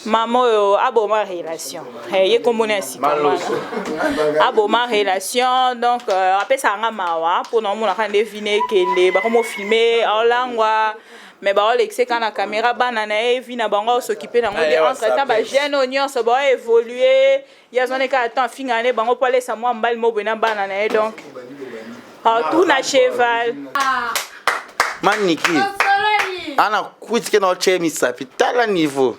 Mama oyo aboma relation eh, ye kombo na ya sika wana aboma relation donc euh, apesaka nga mawa mpo na omonaka nde vine ekende bakomo filme aolangwa mais baolekise kaka na caméra bana na ye vi na bango aosokipe nango te entre temps bajeune oyo nyonso baoevolue ye azwani kaka temps afingana ne bango mpo alesa mwa mobali moboye na bana na ye donc tuna cheval Maniki ana kwiti ke na otye misapi tala niveau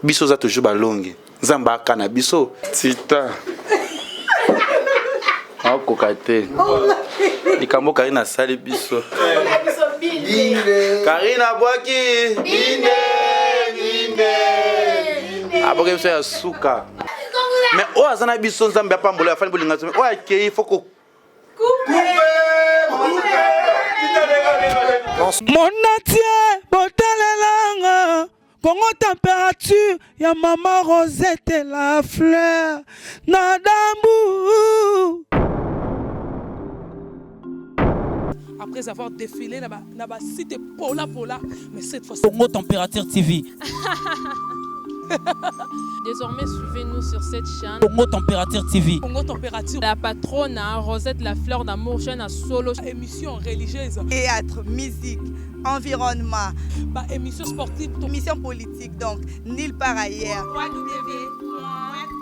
biso oza toujours balongi nzambe akana biso tita akoka te likambo karine asali biso karine abwaki abwaki biso ya suka mais oyo aza na biso nzambe apambola afani bolinga oyo akei fo Monatie botalelanga Congo température ya mama Rosette la fleur na dambu après avoir défilé na ba, na ba site pola pola mais cette fois Congo Température TV. Désormais, suivez-nous sur cette chaîne. Congo Température TV. Congo Température. La patronne, hein, Rosette la fleur d'amour, chaîne à solo. Émission religieuse. Théâtre, musique, environnement. Bah, émission sportive. Émission politique, donc, nulle part ailleurs.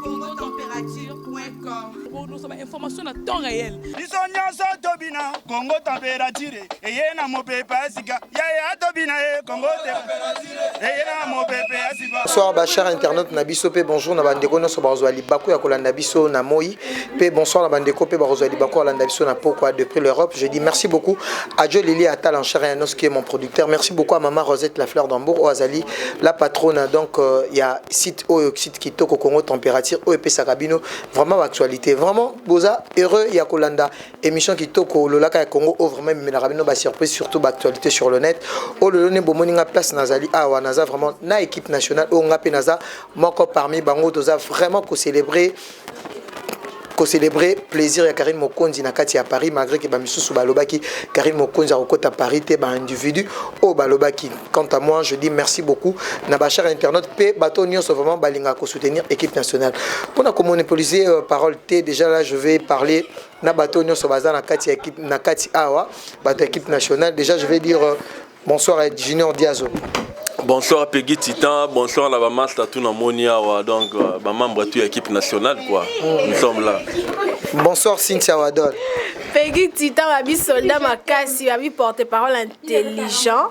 www.congotemperature.com Nous sommes information à temps réel. biso nyonso tobina kongo temperature eye na mopepe ya sika yaya tobina ye kongo eye na mopepe ya sika Bonsoir ba chers internautes na biso pe bonjour na bandeko nyonso bazwa libaku ya kolanda biso na moi pe bonsoir na bandeko pe bazwa libaku ya kolanda biso na pokwa depuis l'Europe. Je dis merci beaucoup à Joe Lili Atal en chair et en os qui est mon producteur. Merci beaucoup à maman Rosette la fleur d'Hambourg Oazali la patronne donc il y a site oyo site kitoko Congo température oyo epesaka bino vraiment actualité vraiment boza heureux ya kolanda émission kitoko lolaka ya Congo oyo vraiment ememelaka bino ba surprise surtout ba actualité sur le net oyo lelo nde bomoni nga place nazali awa naza vraiment na équipe nationale oyo nga mpe naza moko parmi bango toza vraiment kocélébrer kocélébrer plaisir ya Karine Mokonzi na kati ya Paris malgré que bamisusu balobaki Karine Mokonzi akokota Paris te ba individu oyo balobaki quant à moi je dis merci beaucoup na ba chers internautes pe bato nyonso vraiment balingaka kosoutenir équipe nationale mpona komonopoliser euh, parole te déjà là je vais parler na bato nyonso baza na kati ya équipe na kati awa bato ya équipe nationale déjà je vais dire euh, bonsoir à Junior Diazo. Bonsoir Peggy Titan, bonsoir la maman tout namoni awa donc euh, ba membre tout équipe nationale quoi. Nous sommes là. Bonsoir Cynthia Wadol. Peggy Titan babi soldat makasi babi porte-parole intelligent.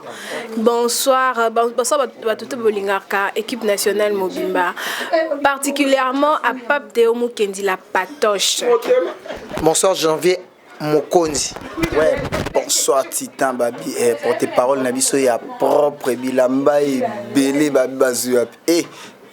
Bonsoir euh, bonsoir bato to bolingaka équipe nationale mobimba. Particulièrement à Pape Théo Mukendi la patoche. Bonsoir Janvier Mokonzi. Ouais, bonsoir Titan Babi, eh, porte-parole na biso ya propre bilamba ebele babi bazwi wapi. Eh,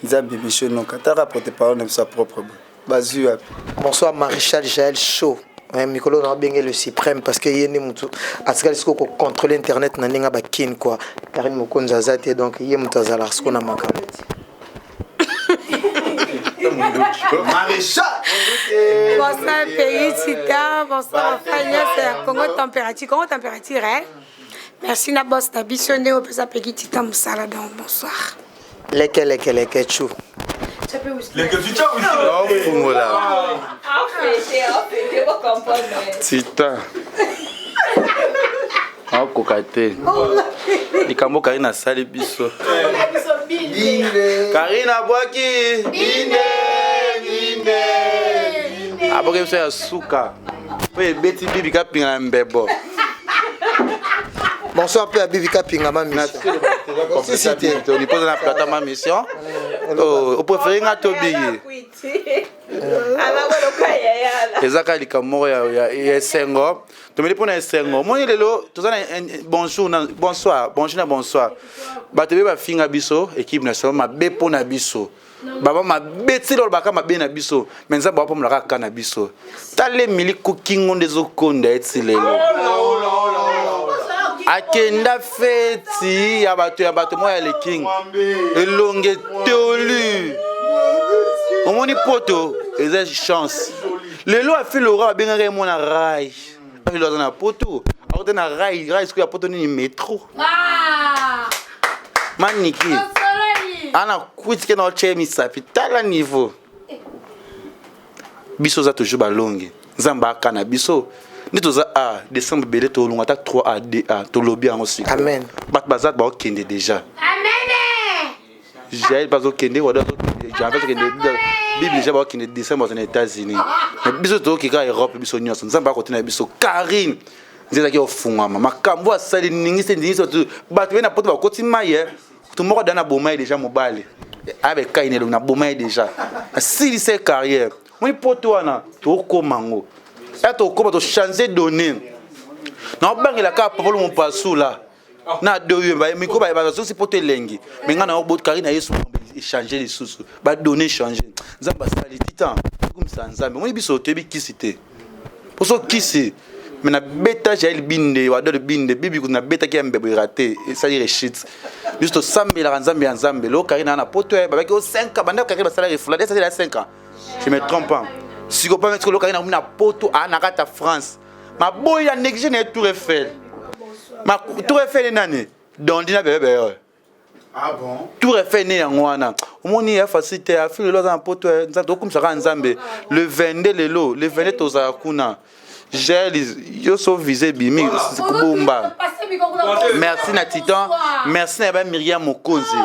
Nzambe biso noka taka porte-parole na biso ya propre bazwi wapi. Bonsoir Maréchal Jaël Chaud. Ouais, mikolo na benge le suprême parce que ye nde mutu atikali sikoyo kocontrôle internet na ndenge bakine quoi Karine Mokonzi aza te donc ye moto azalaka sikoyo na makambo. Maréchal Bonsoir pays Tita, bonsoir Fagnas, Congo température, Congo température hein. Merci na boss na biso nde opesa Peggy Tita mosala donc bonsoir. Leke leke leke chou. Leke tu Fungola. Tita. akoka te likambo karine asali biso karine abwaki abwaki biso ya suka oyo ebeti bibi kapinga na mbebo bonsoir mpe ya bibi kapinga ma mission nipoza na plateau ma mission opréféré nga to bigi eza kaka likambo moko ya esengo tomeli mpo na esengo omoni lelo toza na bonjour na bonsoir bonjour na bonsoir bato ebe bafinga biso équipe nationale mabe mpo na biso baba mabe ti lolobaka mabe na biso me nzambe apambolaka kaka na biso tala emili kokingo nde ezokonda ye ti lelo akenda feti ya bato ya bato moko ya leking elonge etolu omoni poto eza chance lelo afi lora babengaka ye mwana rai lelo aza na poto akota na rai rai sikoyo ya poto nini metro maniki. Ana kwiti ke na otye misapi tala niveau. Biso oza toujours balongi. Nzambe aka na biso. Nde toza a décembre ebele tolonga ata 3 a 2 a tolobi yango sikoyo. Amen. Bato baza baokende déjà. Jael bazokende wado azokende janvier azokende bible deja bakokende décembre baza na États-Unis. Mais biso tokoki kaka Europe biso nyonso. Nzambe akotina biso Karine. Nzela ezalaki ofungwama makambo asali ningisi ningisi bato bato be na poto bakoti mai eh. Moto moko da na boma ye deja mobali abe kai na elongi na boma ye deja asilisa ye carrière moni poto wana tokoma ngo ya tokoma tochange donné naobangela kaka popolo mopasula na doyo miko bazosi poto elengi me ngai na kari na yesu echange lisusu badonne change nzambe asali titan okumisa nzambe omoni biso toyebi kisi te poso kisi me nabeta jael binde wadol binde bibi kutu nabetaki ya mbebo erate esali rechute biso tosambelaka nzambe ya nzambe lelo kari naa na poto eh, babaki o 5 ans banda kari basala refula esali ya 5 ans je me trompe pas siko pa siko lokari na poto a na kati ya france maboyi ya néglige na ye tour eiffel ma tour eiffel nani dondi na bebe bebe Ah bon? Tour Eiffel ne yango wana. Omoni ya facile te afi lelo aza na poto eh, nzambe tokumisa kaka nzambe. Le 22 lelo, le 22 tozala kuna. Gel yo so vise bimi kubomba. Merci na Titan, merci na ba Myriam Mokonzi.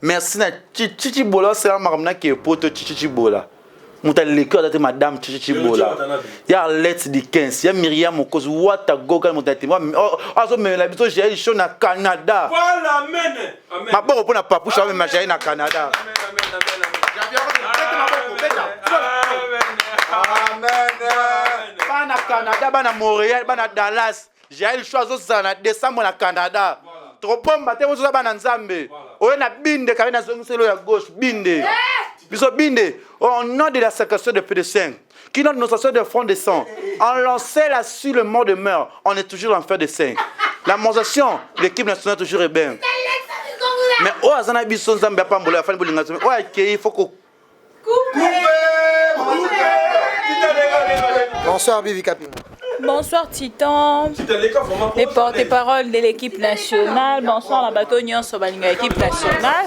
Merci na Chichi Bola osala makambo na ke poto Chichi Bola. Moto aleki aza te madame Chichi Chibola. Ya Arlette Dickens, ya Myriam Mokonzi, Wata Goga moto atemba. Azomemela biso Jael Show na Canada. Voilà, amen. Amen. Maboko mpo na Papouche amema Jael na Canada. Bana Canada, bana Montréal, bana Dallas. Jael Show azozala na décembre na Canada. Tokobomba te bozoza bana Nzambe. Oyo na binde kabe na zongiselo ya gauche binde. Biso binde au nom de la sacration de P5 qui donne nos de front de sang en lançait là sur le mort de meurt, on est toujours en fer de 5. La monstration, l'équipe nationale toujours est bien. Mais oyo aza na biso Nzambe apambola afani bolinga Nzambe. Oyo akei faut ko Bonsoir Bibi Kapinga. Bonsoir Titan, les porte-parole de l'équipe nationale. Bonsoir la bateau nyonso balinga équipe nationale.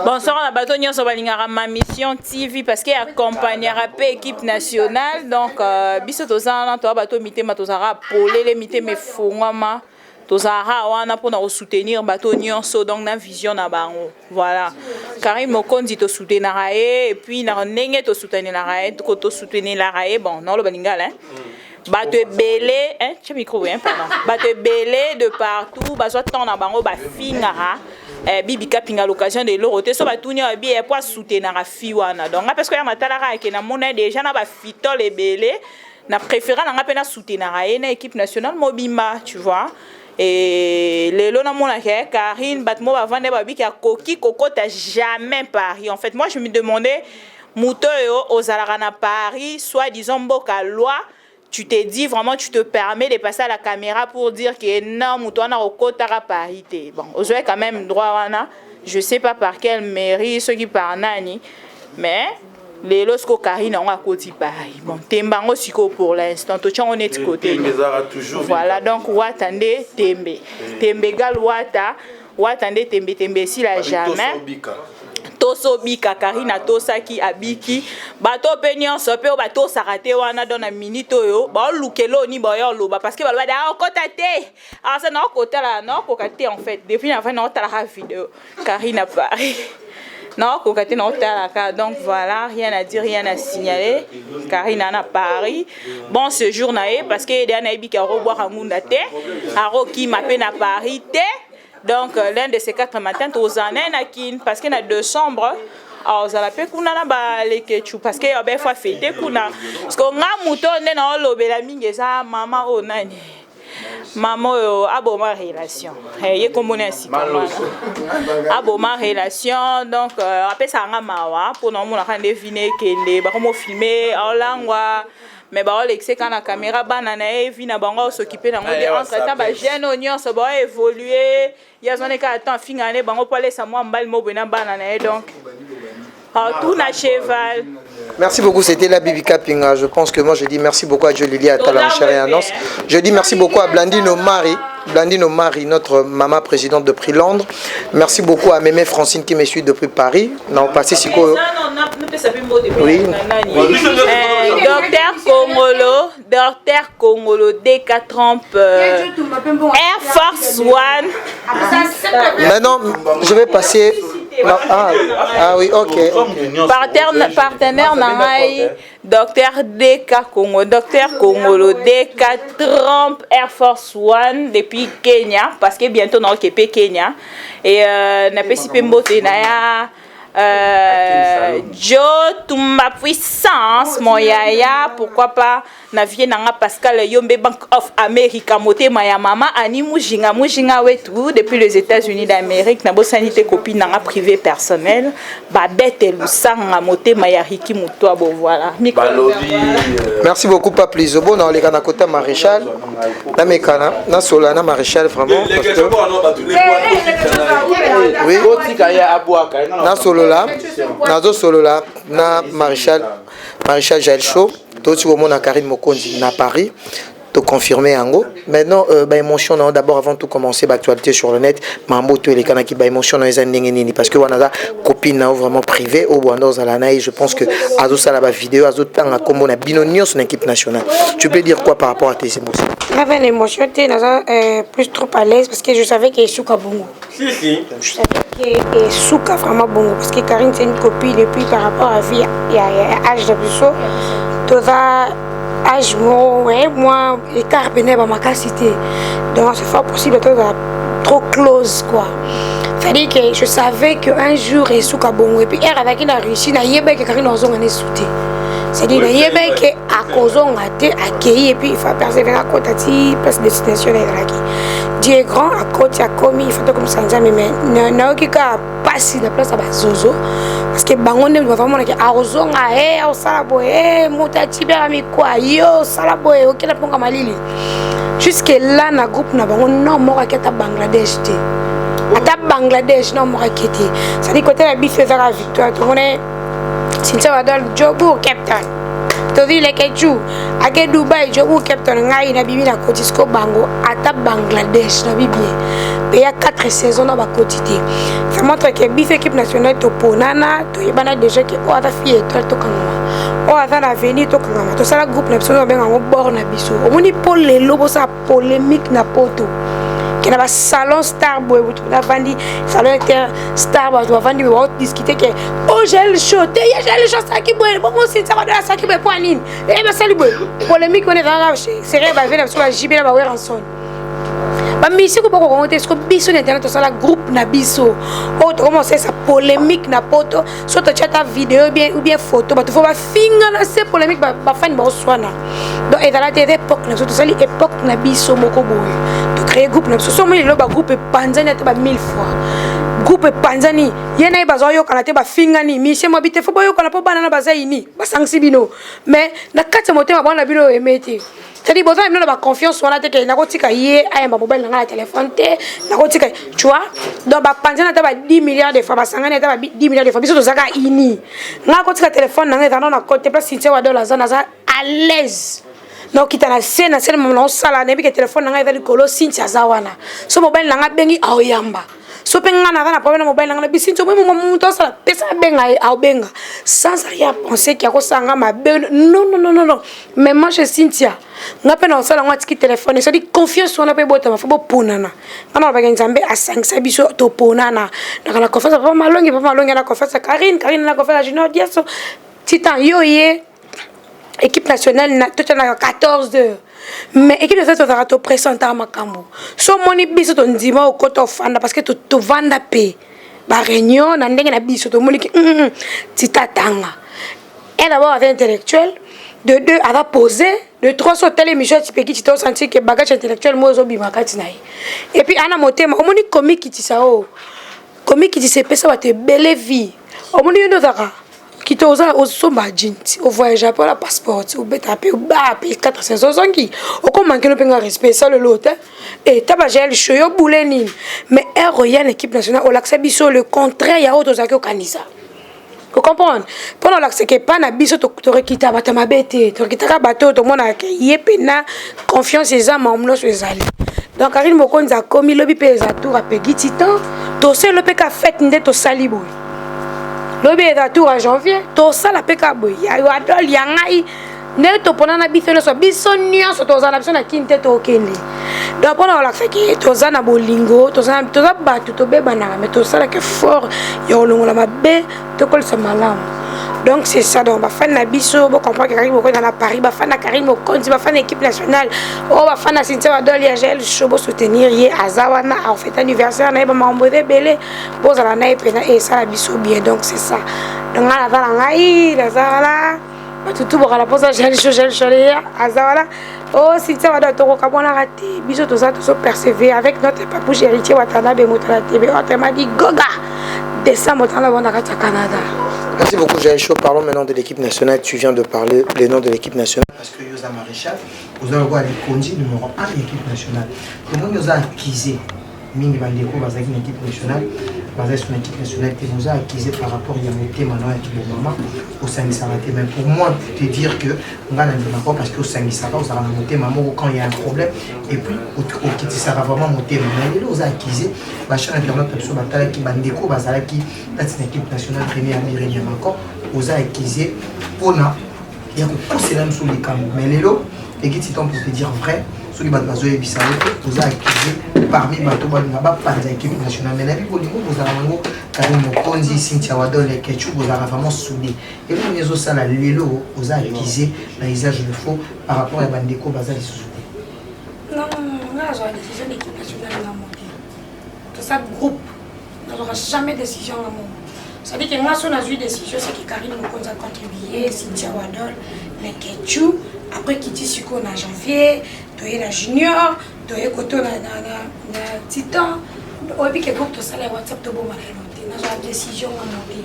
Bonsoir la bateau nyonso balinga ma mission TV parce qu'il accompagnera pe équipe nationale. Donc euh, biso tozana to bateau mitema tozara polele mitema efungwama. Tozara wana pona ko soutenir bateau nyonso donc na vision na bango. Voilà. Karim Mokonzi to soutenara ye et puis na ndenge to soutenelaka ye ko to soutenelaka ye bon non lo balingala hein. Bato ebele hein tia micro hein pardon. Bato ebele de partout bazwa temps na bango bafingaka eh, bibi kapinga l'occasion de eloko te so batuni oyo bi po asoutenaka fi wana donc nga parce que ya matalaka ake namona déjà na bafitole ebele na préféra na nga mpe na soutenaka ye na équipe nationale mobimba tu vois et lelo namonaka ye Karine bato mo bavanda babiki akoki kokota jamais Paris en fait moi je me demandais moto oyo ozalaka na Paris soit disant mboka loi tu te dis vraiment tu te permets de passer à la caméra pour dire que non moto wana okotaka Paris te bon ozwaki quand même droit wana je sais pas par quelle mairie soki par nani mais lelo sikoyo Karine yango akoti Paris bon tembe yango sikoyo pour l'instant totya yango neti kote voilà donc wata nde tembe tembe egal wata wata nde tembe tembe esila jamais tosobika Karine atosaki abiki bato mpe nyonso mpe oyo batosaka te wana don na minute oyo baolukela oni baoya oloba parce que baloba da okota te asa naokotala naokoka te en fait depuis na vai naotalaka video Karine à Paris naokoka te naotalaka donc voilà rien à dire rien à signaler Karine ana Paris bon séjour na ye parce que deya nayebi ke akobwaka ngunda te akokima mpe na Paris te donc l'un de ces quatre matins tozala naye na Kin parce que na décembre azala mpe kuna na balekechu parce que abe fois fete kuna parce que nga moto oyo nde naolobela mingi eza mama oyo nani mama oyo aboma relation eh, ye kombo na ya sika wana aboma relation donc euh, apesaka nga mawa mpona omonaka nde vine ekende bakomofilme aolangwa mais baolekise kaka na caméra bana na ye vi na bango aosokipe nango te entre temps bajeune oyo nyonso baoévolue ye azwani kaka temps afingana ne bango mpo alesa mwa mobali moboye na bana na ye donc tout na cheval. Merci beaucoup, c'était la Bibi Kapinga. Je pense que moi je dis merci beaucoup à Dieu Lilia Talent, chère et annonce. Je dis merci beaucoup à Blandine Omari. Blandine Omari, notre maman présidente depuis Londres. Merci beaucoup à Mémé Francine qui me suit depuis Paris. Na passé sikoyo. Oui. Docteur Kongolo, Docteur Kongolo DK Trump Air Force One. Maintenant, je vais passer ah, ah oui, ok. Partenaire, partenaire na ngai Docteur DK Congo, Docteur Kongolo DK Trump Air Force One depuis Kenya parce que bientôt na okepe Kenya et napesi pe mbote na ya Joe Tumba Puissance mon yaya pourquoi pas na vie na nga Pascal Yombe Bank of America motema ya mama Annie Mujinga Mujinga wetu depuis les États-Unis d'Amérique na bosani te copine na nga privée personnelle Babette Lusanga motema ya Ricky Mutwabo voilà balobi Merci beaucoup Pape Lizobo na oleka na kota maréchal na mekana na sola na maréchal vraiment parce que oui otika ye abwaka na solola nazo solola na maréchal maréchal Jael Show toti komona Karine Mokonzi na Paris to confirmer yango maintenant ba émotion na d'abord avant tout commencer ba actualité sur le net mambo to elekanaki ba émotion na eza ndenge nini parce que wana aza copine na yo vraiment privé oyo bwanda ozala na ye je pense que azosala ba vidéo azotanga nkombo na bino nyonso na équipe nationale. Tu peux dire quoi par rapport à tes émotions? Naza na émotion te, naza plus trop à l'aise parce que je savais que esuka bongo. Si, si. Je savais que esuka vraiment bongo parce que Karine, c'est une copine et puis par rapport à vie ya âge na biso, toza âge moko, ouais, moi écart pene ba makasi te, donc c'est fort possible tozala trop close quoi. C'est-à-dire que je savais qu'un jour esuka bongo et puis ere azalaki na Russie, nayebaki Karine azonga na esu te, c'est-à-dire nayebaki akozonga te, akei et puis il faut persévérer, akota ti place destination na ezalaki. Dieu est grand, akoti, akomi, il faut tokomisa Nzambe. Mais nayoki kaka pasi na place ya bazozo parce que bango nde bazamonaki akozonga e osala boye e moto atibela mikwa yo osala boye okenda mponga malili. Jusque là na groupe na bango no moko aki ata Bangladesh te, ata Bangladesh no moko aki te. C'est-à-dire côté na biso ezaka victoire, tomone Cynthia Wadol Jobourg Cape Town, tozwi Lekechu ake Dubai, Jobourg Cape Town, ngai nabimi na koti siko bango ata Bangladesh na bibie mpe ya 4 saison na bakoti te. Ça montre que biso équipe nationale toponana, toyebana déjà ke oyo aza fille étoile tokangama, oyo aza na avenir tokangama. Tosala groupe na biso, babenga yango bord na biso. Omoni mpo lelo bosala polémique na poto ke na basalon star boye, butu navandi salon inter star, bato bavandi baodiscute ke o Jael Show te, ye Jael Show asalaki boye, bongo Cynthia Wadol asalaki boye, mpo ya nini e basali boye? Polémique wana ezalaka serie bave na biso bajibe na baweranson bamisiku boko kongo te. Siko biso na internet tosala groupe na biso oyo tokoma kosalisa polémique na poto. So totia ata video ou bien photo, bato fo bafinga na se polémique, bafani baoswana. Donc ezala te, eza époque na biso, tosali époque na biso moko boye, tocrée groupe na biso. So omoni lelo bagroupe epanzani ata ba mille fois, groupe epanzani, ye na ye bazoyokana te, bafingani misie mwa bi te, fo boyokana mpo bana na baza ini basangisi bino. Mais na kati ya motema bana bino oyeme te, c'est-à-dire boza na bino na baconfiance wana te ke nakotika ye ayamba mobali na ngai na telefone te, nakotika, tu vois. Donc bapanzani ata ba 10 milliards de fois, basangani ata ba 10 milliards de fois, biso tozalaka ini. Ngai akotika telefone na ngai ezala na côté place Cynthia Wadol aza, naza à l'aise, nakokita na se na se na mama naosala, nayebi ke telefone na ngai eza likolo, Cynthia aza wana. So mobali na ngai abengi, aoyamba. So mpe ngai naza na problème na mobali na ngai na bisinti omoi moto asala pesa abenga ye, aobenga sans rien penser ki akosala nga mabe. Non, non, non, non, non. Mais moi chez Cynthia, nga mpe na kosala yango, atiki telefone. C'est-à-dire confiance wana mpe ebotama, fo boponana. Nga na lobaki Nzambe asangisa biso, toponana naka na confiance papa Malongi, papa Malongi na confiance ya Karine, Karine na confiance ya Junior Diaso Titan yo ye équipe nationale na totya na 14 heures. Mais équipe nationale tozalaka topresentaka makambo. So omoni biso tondima okota ofanda parce que tovanda mpe baréunion na ndenge na biso, tomoniki Tita atanga un, d'abord aza intellectuel, de deux aza posé, de trois so otala émission ya Tipeki Tita, osentir ke bagage intellectuel mo ezobima kati na ye. Et puis ana motema, omoni komikitisa, oyo komikitisa epesa bato ebele vie. Omoni yo nde ozalaka kita, oza osomba jeans, ovoyage mpe na passeport, obeta mpe ba mpe 4 saison, ozongi okomanke no mpe nga respect esalelo te e ta bajael Show yo bule nini. Mais ere oya na équipe nationale, olakisa biso le contraire ya oyo tozalaki okanisa, ocomprendre? Mpona olakisaka epa na biso, torekita bato mabe te, torekitaka bato oyo tomonaka ye mpena confiance eza, makambo nyonso ezali. Donc Karine Mokonzi akomi lobi mpe eza tour ya Peggy Titan, tosali mpe ka fête nde tosali boye. Lobi eza tour ya Janvier, tosala mpe ka boye. Ya yo Adol ya ngai nde topona na biso nyonso, biso nyonso tozala na biso na kini te tokende. Donc mpona kolakisa ke toza na bolingo, toza toza bato tobebanaka, mais tosalaka effort ya kolongola mabe tokolisa malamu. Donc c'est ça. Donc bafani na biso bocomprendre ke Karine Mokonzi na Paris, bafani na Karine Mokonzi, bafani na équipe nationale oyo, bafani na Cynthia Wadol ya Jael Show, bosoutenir ye, aza wana afete anniversaire na ye, bamakambo eza ebele, bozala na ye mpena esala biso bien. Donc c'est ça. Donc ngai naza na ngai, naza wana, bato tu bokala mposa Jael Show, Jael Show aza wana. Oh Cynthia Wadol, tokokabwanaka te, biso toza tozopersévérer avec notre papouche Héritier Watanabe, moto na tebe, autrement dit Goga décembre, tala bona kati ya Canada. Merci beaucoup Jael Show. Parlons maintenant de l'équipe nationale. Tu viens de parler le nom de l'équipe nationale. Parce que yo oza maréchal, oza lokola likonzi numéro 1 ya équipe nationale. Tomoni oza accusé mingi, bandeko bazalaki na équipe nationale bazali so na équipe nationale te, oza accusé par rapport ya motema na ya kibomama, osangisaka te. Mais pour moi te dire que nga na ndimaka, parce que osangisaka, ozalaka na motema moko quand il y a un problème, et puis okitisaka vraiment motema. Mais lelo oza accusé, bachaîne internet na biso batalaki, bandeko bazalaki kati na équipe nationale, Premier Amire Nyamako, oza accusé mpona ya kokosela biso likambo. Mais lelo ekiti temps, pour te dire vrai, soki bato bazoyebisa yo te, oza accusé parmi bato balinga bapanza équipe nationale. Mais nayebi bolingo bozala nango, Karine Mokonzi, Cynthia Wadol, Kechu, bozalaka vraiment soudé. Eloko nini ezosala lelo oza accusé na usage de faux par rapport ya bandeko baza lisusu te? Non, non, non, nga nazwaka décision d'équipe nationale nga mo te. Toza groupe, nazwaka jamais décision nga moko. C'est-à-dire que nga so nazwi décision, c'est que Karine Mokonzi a contribué, Cynthia Wadol, Lekechu, après kiti sikoyo na Janvier, toye na Junior, toye koto na Titan. Oyebi ke groupe tosala ya WhatsApp, toboma na yano te. Nazwaka décision nga mo te.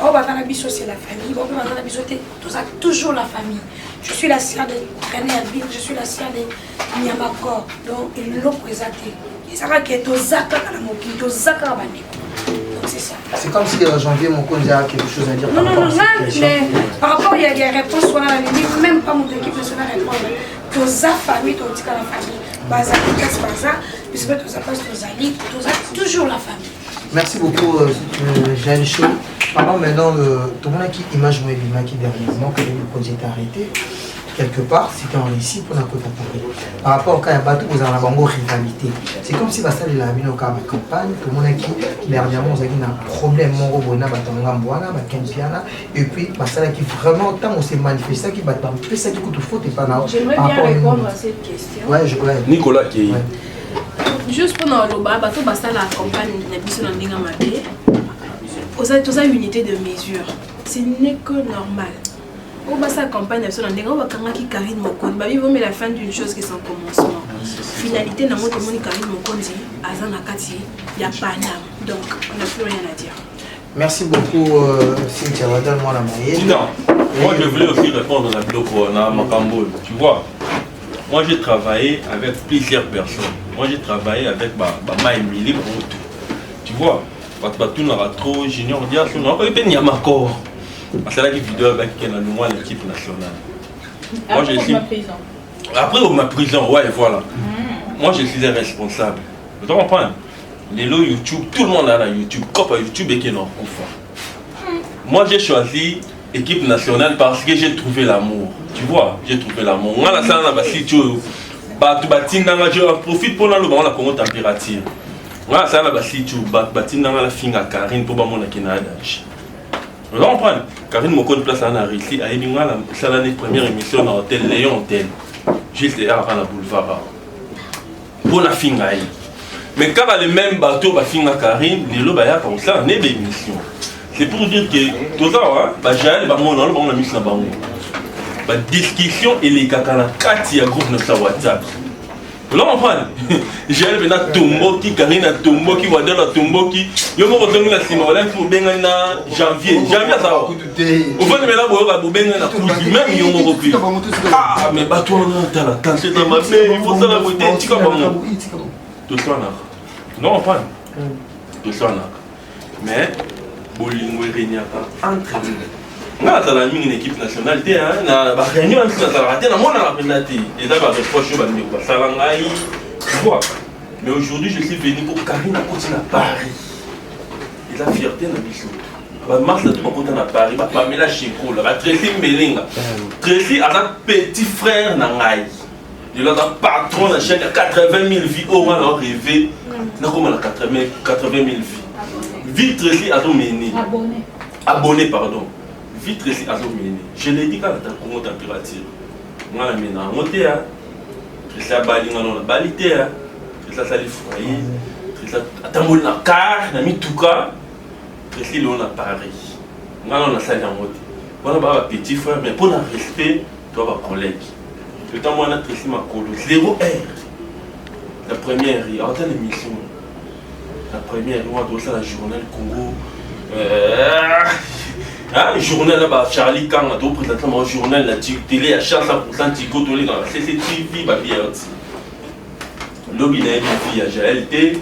Bao baza na biso, c'est la famille. Bao mpe baza na biso te, toza toujours la famille. Je suis la sœur de René Albine, je suis la sœur de Nyamakor. Donc eloko eza te, ezaka ke toza kaka na mokili, toza kaka bandeko. Donc c'est ça. C'est comme si Janvier Mokonzi a quelque chose à dire. Non, non, non, non, mais par rapport, il y a des réponses, on a même pas mon équipe nationale répondre. Toza famille, totika la famille. Bazali kasi baza, biso mpe toza place tozali, toza toujours la famille. Merci beaucoup, Jael Show. Parlons maintenant de tomonaki image moko ebimaki dernièrement que le produit est arrêté quelque part, c'était en Russie pour la côte à Paris. Par rapport au cas ya bato kozala na bango rivalité, c'est comme si basalela bino kaka bacampagne. Tomonaki dernièrement ozalaki na problème moko boye na bato ya ngambo wana, bakempiana, et puis basalaki vraiment, ntango se manifestaki, bato bapesaki kutu faute epa na J'aimerais bien répondre à cette question. Ouais, je, ouais. Nicolas Kei. Ouais. Juste mpona oloba, bato basala campagne na biso na ndenge mabe, toza unité de mesure, ce n'est que normal oyo basala campagne na biso na ndenge oyo bakangaki Karine Mokonzi. Babi vomi la fin d'une chose que son commencement. Finalité nango, tomoni Karine Mokonzi aza na kati ya Paname. Donc on n'a plus rien à dire. Merci beaucoup, Cynthia Wadol, mwana maye. Non, moi je voulais aussi répondre à biloko na makambo. Tu vois, moi j'ai travaillé avec plusieurs personnes. Moi j'ai travaillé avec ba ba Emily Broutou. Tu vois, bato batunaka trop Junior Diaso, nakoki mpe Nyamakor asalaki vidéo avec na longwa na équipe nationale. Moi je suis après ma prison, ouais, voilà. Moi je suis un responsable. Vous comprenez? Lelo YouTube, tout le monde a na YouTube. Kopa YouTube eke na kufa. Moi j'ai choisi équipe nationale parce que j'ai trouvé l'amour. Tu vois, j'ai trouvé l'amour. Nga nasala na basite oyo bato batindanga, je profite mpona loba ngo na Congo Température. Nga nasala na basite oyo bato batindanga nafinga Karine mpo bamonaki na adage. Vous comprenez? Karine Mokonzi, place na Russie, ayebi nga nasala ni première émission na hôtel Léon Hôtel, juste eyaka na boulevard awa, mpo nafinga ye. Mais kaka le même bato bafinga Karine, lelo bayaka kosala ne baémission. C'est pour dire que toza wa bajael, bamona alo bango na miso na bango, badiscussion elekaka na kati ya groupe na biso ya WhatsApp. Oza comprendre? Jael mpenza atomboki, Karine atomboki, Wadol atomboki, yo moko ozongi na nsima, wadal mpe obengani na Janvier. Janvier aza ofandi mena boyoka bobengani na kuzi même yo moko mpe. Ah, mais bato wana, tala tension eza mabe, il faut sala boye te, tika bango, toswanaka. Non, comprendre, toswanaka, mais bolingo eregnaka entre nous. Nga nazala mingi na équipe nationale te, na baréunion wana biso nazalaka te, namonaka mpenza te. Eza bareproche oyo bandeko basala ngai, tu vois. Mais aujourd'hui, je suis venu pour Karine akoti na Paris. Eza fierté na biso. Ba Mars na tout bakota na Paris, ba Pamela Shekola, ba Tracy Mbelenga. Tracy aza petit frère na ngai. Lelo aza patron na chaîne ya 80 000 vues oyo nga na rêvé nakoma na 80 000 vues. Vie Tracy azo mener. Abonné. Abonné pardon. Vie Tracy azo mener. Je l'ai dit kaka na Congo température. Nga na mena yango te ya. Tracy abali nga nona bali te ya. Tracy asali foyer. Tracy atamboli na car na mituka. Tracy lelo na Paris. Nga nona nasali yango te. Wana ba ba petit frère mais pour na respect toi ba collègue. Le temps wana Tracy makolo 0 heure. La première, ata l'émission. La première, wana tosala journal Congo. Euh, hein, journal là ba Charlie Kanga to présenter mon journal la télé à 100% Tigo toleka na CCTV ba BRT. Lobi nayebi vie ya Jael te,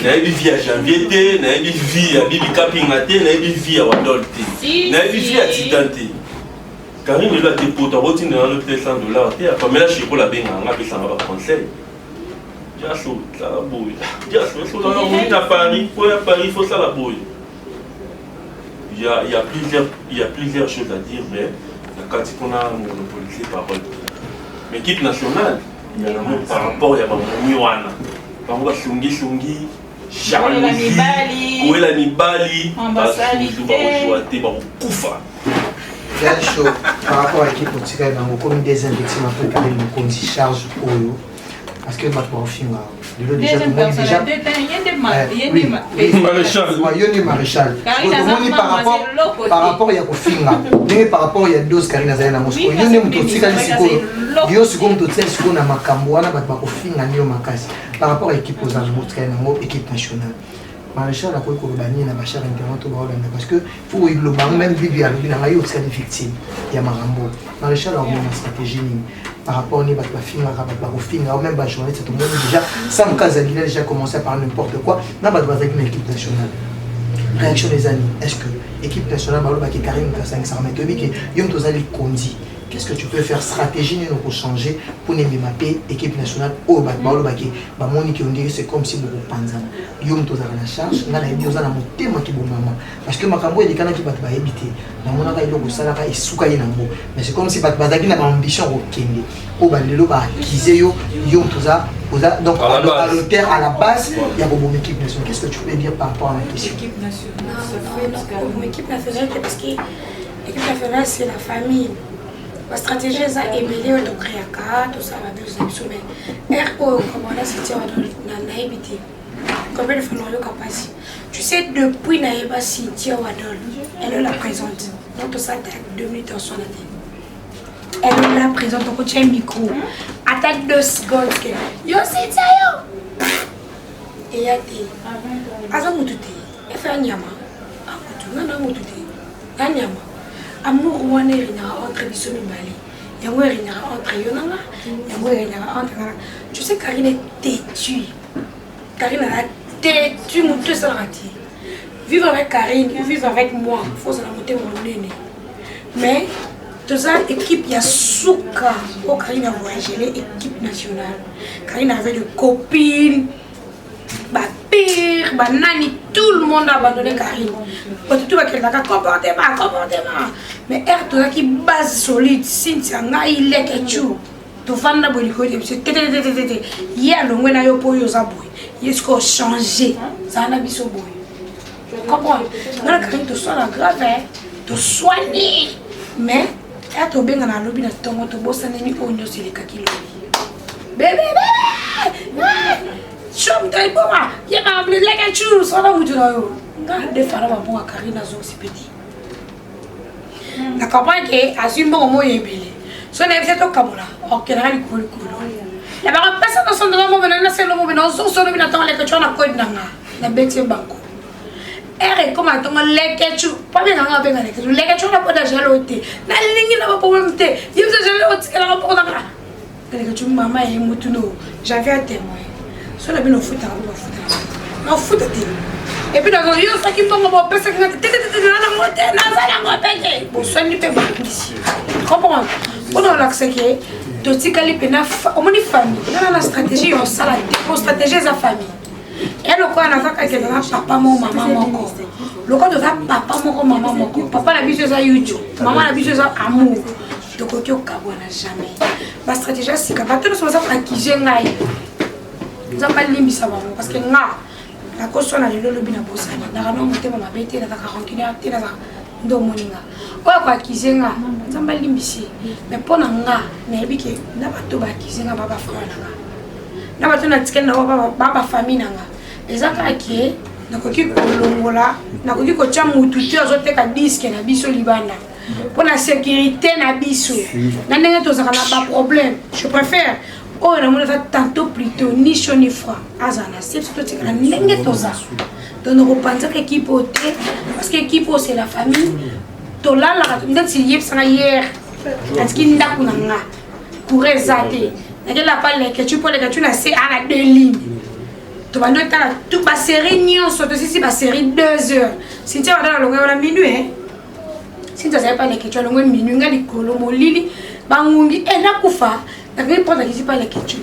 nayebi vie ya Janvier te, nayebi vie ya Bibi Kapinga te, nayebi vie ya Wadol te, nayebi vie ya Titan te. Karine lelo ate poto akotindela nano te 100 dollars te, Pamela Shekola abengaka nga apesanga ba conseil. Diaso, sala boye. Diaso, esolaka moyi na Paris, po ya Paris, faut sala boye. Il y a plusieurs choses à dire, mais na kati mpona monopoliser parole. Mais équipe nationale, il y a un par rapport ya bamomi wana. Bango basongisongi, jalousie, koyela mibali, basusu bakozwa te, bakokufa. Bien chaud par rapport à équipe otikali bango komi deuxième victime après Karine Mokonzi charge oyo parce que bato baofinga lelo déjà tomoni déjà yo nde maréchal tomoni par rapport ya kofinga ndenge par rapport ya dose Karine azali nango sikoyo yo nde moto otikali sikoyo yo sikoyo moto otikali sikoyo na makambo wana bato bakofinga nde yo makasi par rapport ya équipe oza nango otikali nango équipe nationale Maréchal akoki koloba nini na bachar internet oyo baolanda parce que faut koloba yango même bibi alobi na ngai yo otikali victime ya makambo maréchal akomona stratégie nini par rapport ni bato bafingaka bato bakofinga ou même bajournaliste tomoni déjà Sam Kazagila déjà commencé à parler n'importe quoi na bato bazalaki na équipe nationale réaction des amis est-ce que équipe nationale balobaki Karim kasangisaka mais toyebi ke yo moto ozali kondi qu'est-ce que tu peux faire stratégie nini okochanger mpona emema mpe équipe nationale oyo bato balobaki bamoni ke ondiri c'est comme si bokopanzana yo moto ozalaka na charge ngai nayebi oza na motema kibomama parce que makambo elekanaki bato bayebi te namonaka eloko osalaka esuka ye nango mais c'est comme si bato bazalaki na baambition kokende oyo balelo baakize yo yo moto oza oza donc à l'auteur à la base ya koboma équipe nationale. Qu'est-ce que tu peux dire par rapport à la question? Équipe nationale, équipe nationale, parce que équipe nationale c'est la famille. Bastratégie eza ebele oyo tokreaka tosala babiso na biso, mais aire oyo komona sitia nayebi te combien de fois nayoka mpasi. Tu sais, depuis nayeba Cynthia Wadol, elle est la présente, donc tosala 2 minutes oswana te, elle est là présente, okotia micro ata 2 secondes ke yo Cynthia yo eya te, aza motu te, efe ya nyama akutu nga na motu te ya nyama. Amour wana eregnaka entre biso mibale, yango eregnaka entre yo na nga, yango eregnaka entre nga. Tu sais, Karine est têtue. Karine aza têtue, motu esalaka te. Vivre avec Karine ou vivre avec moi, faut ozala motema monene, mais toza équipe ya suka oyo Karine a voyagele équipe nationale. Karine avait de copines bapire banani, tout le monde a abandonné Karine. Bato tu bakendaka comportement comportement, mais aire tozalaki base solide. Cynthia, ngai, leke chu tovanda boye likolo te biso tetetetete ye alongwe na yo mpo oyo oza boye, ye sikoyo change zala na biso boye, comprendre. Nga na Karine toswana grave, toswani, mais ya tobengana alobi na ntongo tobosanemi oyo nyonso elekaki lobi. Bebe bebe chom taliboma ye leke chu sona mutu na yo nga defana mabongo ya Karine azongisi mpe te. Na comprendre ke azwi mbongo moyo ebele, so nayebi te tokabola okendaka likolo likolo na bakopesa tosondoka mobena naselo mobena ozosolobi na ntongo leke chu na kode na nga nabeti ye banko ere ekoma ntongo leke chu po abenganga abenga leke chu leke chu na kode ya jalo te nalingi na baproblème te ye biso jalo otikelanga mbongo na nga leke chu mama ye mutu no janvier a témoin so na bino ofutaka mpo bafutaka nafuta te epuis nazo yo osaki mbongo bopesaki nga te tetetete na nango te naza nango mpe te boswani mpe bokisi comprendre mpona olakisa ke. Totikali mpena, omoni famille ngana na stratégie ya osala te, po stratégie eza famille. Ya lokola naza kaka toza papa moko mama moko, lokola toza papa moko mama moko, papa na biso eza YouTube, mama na biso eza amour, tokoki okabwana jamais. Bastratégie ya sika, bato nyonso baza koakize ngai, Nzambe alimbisa bango, parce que nga nakoswana lelo, lobi na bosani, naka no motema mabe te, nazaka rancunière te, nazaka nde omoni nga oyo akoakize nga, Nzambe alimbisi. Mais mpo na nga nayebi ke na bato baakize nga, ba bafrère na nga, na bato natikali na ba bafamille na nga, eza kaka ke nakoki kolongola, nakoki kotya mutu te azoteka disque na biso libanda mpo na sécurité na biso na ndenge tozalaka na baproblème. Je préfère oyo namoni aza tantôt plutôt ni chaud ni froid, azala na se, biso totikala ndenge toza. Donc nakopanzaka équipe oyo te, parce que équipe oyo, c'est la famille. Tolalaka ndeti yebisanga hier, natiki ndako na nga, courant eza te, nakela pa leketu mpo leketu na se ana deux lignes. Tobandi otala tout basérie nyonso, tosisi basérie 2 heures. Cynthia badala longo wana minuit, Cynthia azali pa leketu, alongwe minuit, nga likolo molili, bangungi e nakufa. Nakoki mpo nakisi pa leketu,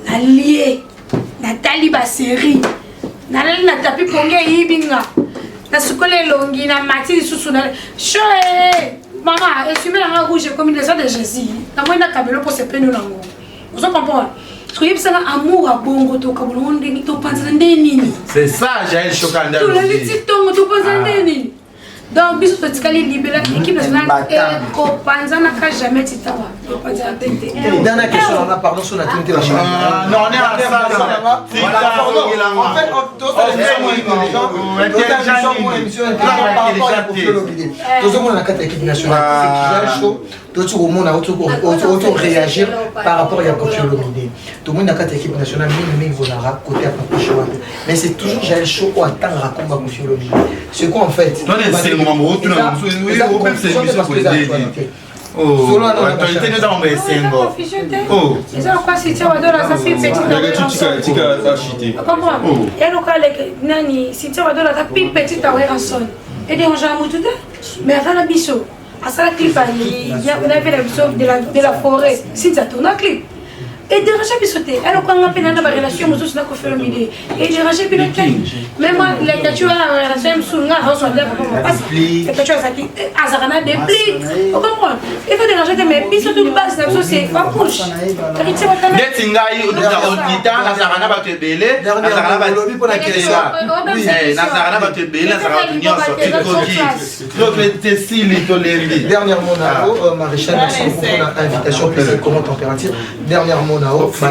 nalie, natali basérie, nalali na tapi, pongi eyibi nga, nasukoli elongi, na mati lisusu na sho mama esumbe nanga rouge ekomi le sang de Jésus. Namoni nakabelo mpo sepeni nango, ozo comprendre? Soyebisanga amour abongo, tokabolongo ndenge topanzana nde nini? C'est ça, Jael Shokanda. Tolali ti ntongo, topanzana nde nini? Donc biso totikali libela, équipe nationale ekopanzanaka jamais, titawa epanzana te te. Dernière question nanga, pardon, so natuni te. Non, on est En fait, tozomona na kati ya équipe nationale show, toti komona oti réagir par rapport ya Koffi Olomide. Tomoni na kati ya équipe nationale, mingimingi kozalaka côté ya Papa Show wana, mais c'est toujours Jael Show oyo atangaka komba Koffi Olomide. C'est quoi en fait? Actualité neza mambo ya esengo. Eza lokwa Cynthia Wadola aza pi petit. Ya lokwa nani, Cynthia Wadola aza pi petit a Werrason, edérangeaka motu te, mais aza na biso, asala clip na vie na biso de la forêt. Cynthia tourna clip, edérange biso te. Elokwanga mpe na barelation mosusu na Koffi Olomide, edérange bino te. Même lekacu wana, relation mosusu nga azoswa nde papa mapasi, lekacu azalaki, azalaka na déplique, ocomprendre? Efo dérange te, mais biso tout base na biso, c'est Papouche. Neti ngai odita, nazalaka na bato ebele, nazalaka na bato ebele, nazalaka bato nyonso, ekoki tesili, tolembi. Dernier mot na yo, maréchal. Merci beaucoup pour l'invitation. Plaisir, comment température. Dernier mot na yo par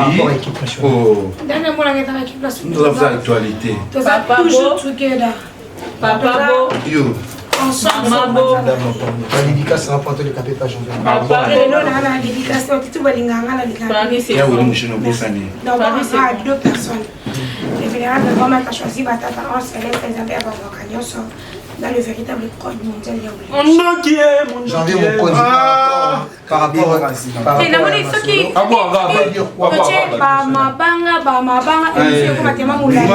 rapport à équipe nationale. Dernier mot na ngai, équipe nationale. Nous avons actualité. Toza toujours together. Papa Bo. Yo. Ensemble. Mama Bo. Ba dédicace na pointe le capé pas janvier. Papa. Lelo na na dédicace otitu balinganga na linganga. Ya wuli mushino bosani. Donc on a deux personnes. Le vénérable grand a choisi batata en céleste, Nzambe ya bavaka nyonso dans le véritable code mondial ya Mondoki. Janvier Mokonzi par rapport par Te namoni soki totie bamabanga bamabanga, émission ekoma tema molai.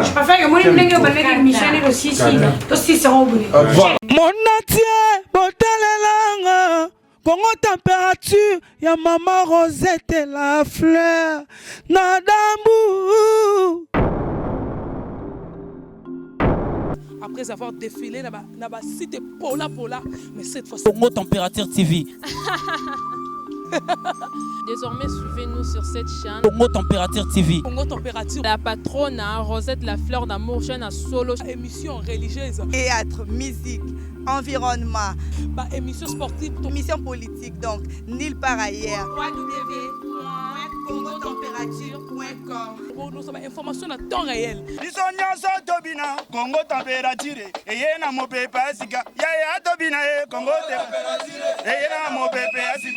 Je préfère omoni ndenge obandaki émission nde tosisi tosisi yango boye. Monatie botalelanga Kongo température ya mama Rosette la fleur na dambu. Après avoir défilé na ba site pola pola, mais cette fois Congo Température TV. Désormais, suivez-nous sur cette chaîne. Congo Température TV. Congo Température. La patronne, hein, Rosette la fleur d'amour, chaîne à solo. Émission religieuse. Théâtre, musique, environnement. Bah, émission sportive. Émission politique, donc nulle part ailleurs. www.congotempérature.com. Nous sommes information à temps réel. Biso nyonso tobina Kongo température eye na mopepe ya sika, yaya tobina ye Kongo eye na mopepe ya sika.